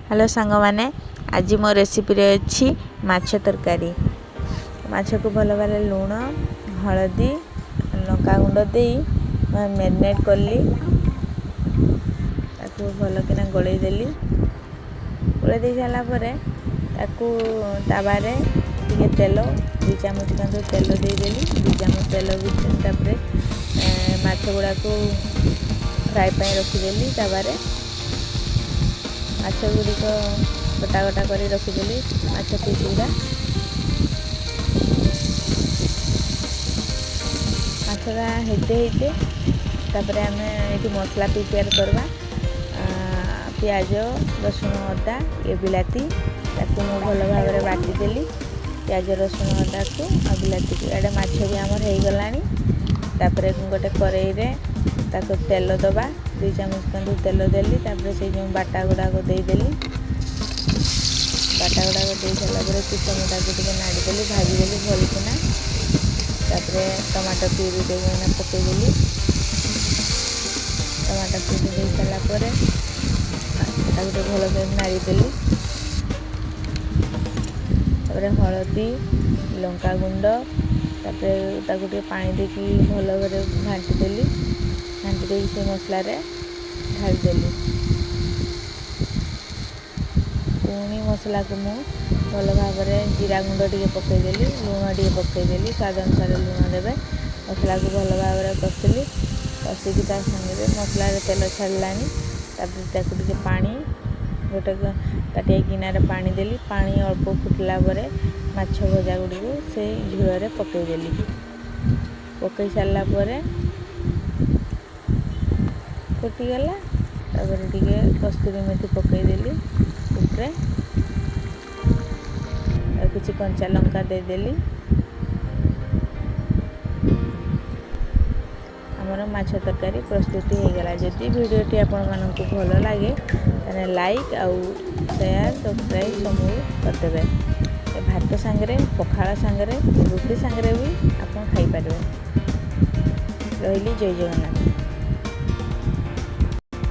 Hello ସାଙ୍ଗମାନେ, ଆଜି ମୋ ରେସିପିରେ ଅଛି ମାଛ ତରକାରୀ। ମାଛକୁ ଭଲ ଭାବରେ ଲୁଣ, ହଳଦୀ, ଲଙ୍କାଗୁଣ୍ଡ ଦେଇ ମ୍ୟାରିନେଟ୍ କଲି। ତାକୁ ଭଲକିନା ଗୋଳେଇ ଦେଲି। ଗୋଳେଇ ଦେଇ ସାରିଲା ପରେ ତାକୁ ତାୱାରେ ଟିକେ ତେଲ, 2 ଚାମଚ ଖଣ୍ଡେ ତେଲ ଦେଇଦେଲି। 2 ଚାମଚ ତେଲ ବି, ତାପରେ ମାଛ ଗୁଡ଼ାକୁ ଫ୍ରାଏ ପାଇଁ ରଖିଦେଲି। ତାୱାରେ ମାଛ ଗୁଡ଼ିକ ଗୋଟା ଗୋଟା କରି ରଖିଦେଲି, ମାଛ ପିସ୍ ଗୁଡ଼ା। ମାଛଟା ହେଇତେ ହେଇତେ ତାପରେ ଆମେ ଏଇଠି ମସଲା ପ୍ରିପେୟାର କରିବା। ପିଆଜ, ରସୁଣ, ଅଦା, ଇଏ ବିଲାତି, ତାକୁ ମୁଁ ଭଲ ଭାବରେ ବାଟିଦେଲି, ପିଆଜ, ରସୁଣ, ଅଦାକୁ ଆଉ ବିଲାତିକୁ। ଇଆଡ଼େ ମାଛ ବି ଆମର ହେଇଗଲାଣି। ତାପରେ ଗୋଟେ କରେଇରେ ତାକୁ ତେଲ ଦେବା। 2 ଚାମଚ ଖଣ୍ଡେ ତେଲ ଦେଲି। ତାପରେ ସେଇ ଯେଉଁ ବାଟା ଗୁଡ଼ାକ ଦେଇଦେଲି। ବାଟା ଗୁଡ଼ାକ ଦେଇ ସାରିଲା ପରେ କିଛି ସମୟ ତାକୁ ଟିକେ ନାଡ଼ିଦେଲି, ଭାଜିଦେଲି ଭଲକିନା। ତାପରେ ଟମାଟୋ ପିଉରି ଦେଇକିନା ପକାଇଦେଲି। ଟମାଟୋ ପିଉରି ଦେଇ ସାରିଲା ପରେ ତାକୁ ଟିକେ ଭଲ କରି ନାଡ଼ିଦେଲି। ତାପରେ ହଳଦୀ, ଲଙ୍କାଗୁଣ୍ଡ, ତାପରେ ତାକୁ ଟିକେ ପାଣି ଦେଇକି ଭଲ ଭାବରେ ଘାଣ୍ଟି ଦେଲି। ଘାଣ୍ଟି ଦେଇକି ସେ ମସଲାରେ ଢାଳିଦେଲି। ପୁଣି ମସଲାକୁ ମୁଁ ଭଲ ଭାବରେ ଜିରା ଗୁଣ୍ଡ ଟିକେ ପକାଇଦେଲି, ଲୁଣ ଟିକେ ପକାଇଦେଲି। ସ୍ୱାଦ ଅନୁସାରେ ଲୁଣ ଦେବେ। ମସଲାକୁ ଭଲ ଭାବରେ କଷିଲି। କଷିକି ତା ସାଙ୍ଗରେ ମସଲାରେ ତେଲ ଛାଡ଼ିଲାଣି, ତାପରେ ତାକୁ ଟିକେ ପାଣି, ଗୋଟେ ତାଟିଆ ଗିନାରେ ପାଣି ଦେଲି। ପାଣି ଅଳ୍ପ ଫୁଟିଲା ପରେ ମାଛ ଭଜା ଗୁଡ଼ିକୁ ସେଇ ଝୋଳରେ ପକାଇଦେଲି। ପକାଇ ସାରିଲା ପରେ ଫୁଟିଗଲା। ତାପରେ ଟିକେ କସ୍ତୁରୀ ମେଥି ପକାଇଦେଲି ଉପରେ ଆଉ କିଛି କଞ୍ଚା ଲଙ୍କା ଦେଇଦେଲି। ଆମର ମାଛ ତରକାରୀ ପ୍ରସ୍ତୁତି ହେଇଗଲା। ଯଦି ଭିଡ଼ିଓଟି ଆପଣମାନଙ୍କୁ ଭଲ ଲାଗେ, ତାହେଲେ ଲାଇକ୍ ଆଉ ସେୟାର, ସବସ୍କ୍ରାଇବ୍ ସବୁ କରିଦେବେ। ଭାତ ସାଙ୍ଗରେ, ପଖାଳ ସାଙ୍ଗରେ, ରୁଟି ସାଙ୍ଗରେ ବି ଆପଣ ଖାଇପାରିବେ। ରହିଲି, ଜୟ ଜଗନ୍ନାଥ।